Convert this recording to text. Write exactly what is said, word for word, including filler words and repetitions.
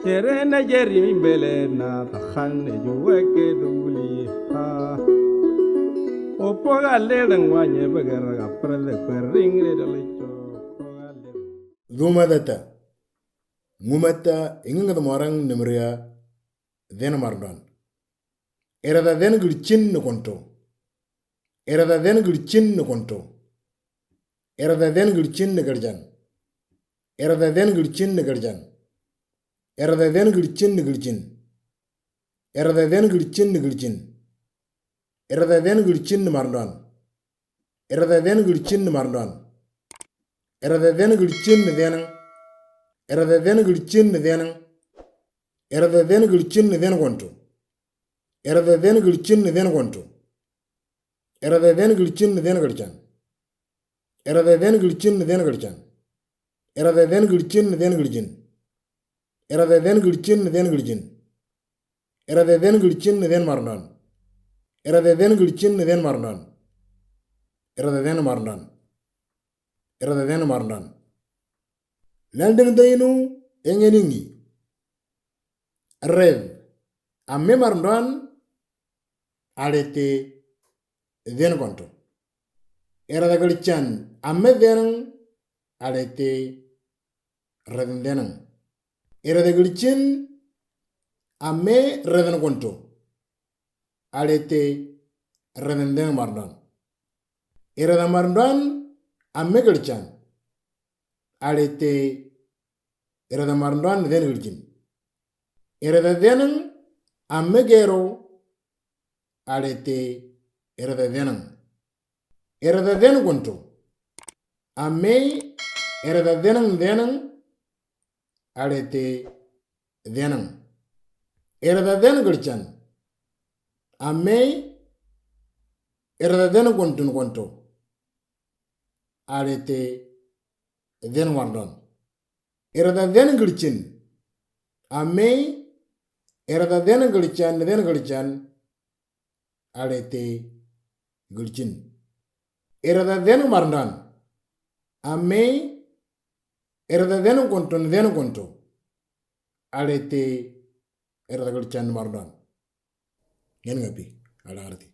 Chere na jeri mi bele na tahan ne juwe ke duli ha. Opo ga le dang wa nye bagara ga prele kwering le dole cho. Opo ga le. Duma data. Ngumata ingin kata morang nemria dena mardan. Era da dena gilchin ne konto. Era da dena gilchin ne konto. Era da dena gilchin ne garjan. Era da dena gilchin ne garjan. Era da dena gilchin ne gilchin. Era da dena gilchin ne gilchin. Era da dena gilchin ne mardan. Era da dena gilchin ne mardan. Era da dena gilchin ne dena. Era da dena gilchin ne dena. Era da dena gilchin ne dena konto. Era da dena gilchin ne dena konto. Era da dena gilchin ne dena gilchan. Era da dena gilchin ne dena gilchan. Era da dena gilchin ne dena gilchin. Era da dena gilchin ne dena gilchin. Era da dena gilchin ne dena mardan. Era da dena gilchin ne dena mardan. Era da dena mardan. Era da dena mardan. Landing dainu engeningi. Red. Ame mardan. Alete dena konto. Era da gilchan. Ame dena. Alete reden dena. Era da gilchin. Ame reden konto. Alete reden dena mardan. Era da mardan. Ame gilchan. Alete era da mardan dena gilchin. Era da dena. Ame gero. Alete era da dena. Era da dena konto. Ame era da dena dena. Alete dena. Era da dena gilchan. Ame era da dena konto konto. Alete dena mardan. Era da dena gilchin. Ame era da dena gilchan dena gilchan. Alete gilchin. Era da dena mardan. Ame era da dena konto dena konto. Alete era da gilchan mardan. Ngen ngapi. Ala arti.